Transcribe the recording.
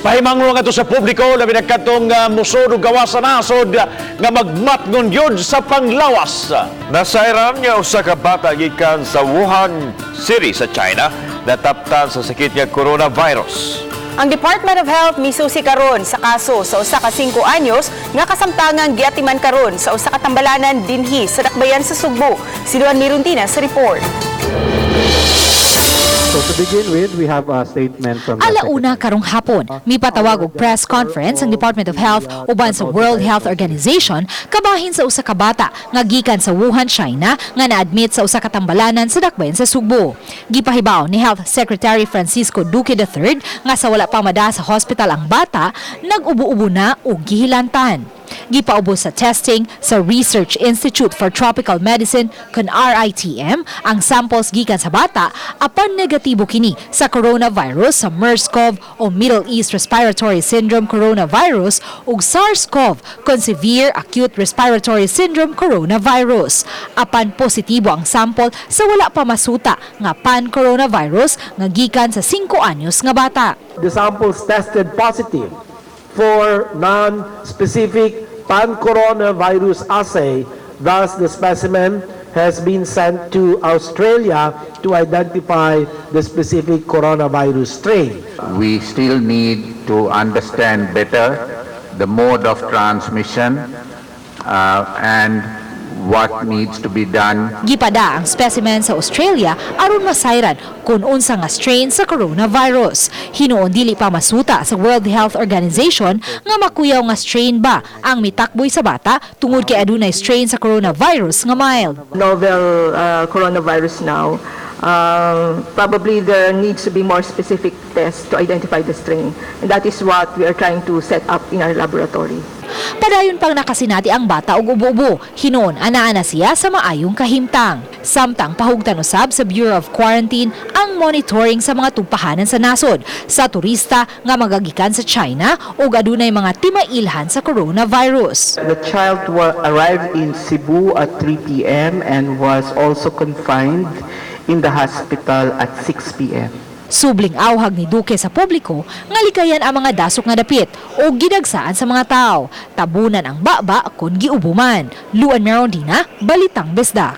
Pahimangno nga sa publiko, labi na katong musod ug gawas sa nasod nga magmatngon gyud sa panglawas. Nasayran nga usa ka bata gikan sa Wuhan City sa China nataptan sa sakit nga coronavirus. Ang Department of Health misusi karon sa kaso sa usa ka 5 anyos nga kasamtangang giatiman karon sa usa ka tambalanan dinhi sa dakbayan sa Sugbo. Si Luan Mirundina sa report. So to begin with, we have a statement from the Alauna karong hapon, mipatawag og press conference ang Department of Health uban sa World Health Organization kabahin sa usa ka bata nga gikan sa Wuhan, China, nga na-admit sa usa ka tambalanan sa dakbayan sa Sugbo. Gipahibaw ni Health Secretary Francisco Duque III nga sa wala pa mada sa hospital ang bata, nag-ubo-ubo na ug gihilantan. Gipaubos sa testing sa Research Institute for Tropical Medicine kon RITM ang samples gikan sa bata, apan negatibo kini sa coronavirus sa MERS-CoV o Middle East Respiratory Syndrome coronavirus ug SARS-CoV kon Severe Acute Respiratory Syndrome coronavirus. Apan positibo ang sample sa wala pa masuta nga pan-coronavirus nga gikan sa 5 anyos nga bata. The samples tested positive for non-specific pan-coronavirus assay. Thus, the specimen has been sent to Australia to identify the specific coronavirus strain. We still need to understand better the mode of transmission and what needs to be done. Gipada ang specimen sa Australia aron masayran kung unsa nga strain sa coronavirus. Hinuon dili pa masuta sa World Health Organization nga makuyaw nga strain ba ang mitakboy sa bata tungod kay adunay strain sa coronavirus nga mild. Novel coronavirus now, probably there needs to be more specific tests to identify the strain. And that is what we are trying to set up in our laboratory. Padayon pang nakasinati ang bata og ubo-ubo. Hinuon anaa na siya sa maayong kahimtang. Samtang pahugtan usab sa Bureau of Quarantine ang monitoring sa mga tugpahanan sa nasod sa turista nga magagikan sa China ug adunay mga timailhan sa coronavirus. The child arrived in Cebu at 3 p.m. and was also confined in the hospital at 6 p.m. Subling awhag ni Duque sa publiko nga likayan ang mga dasok nga dapit o gidagsaan sa mga tao. Tabunan ang baba kung giubo man. Luan Merondina, Balitang Bisdak.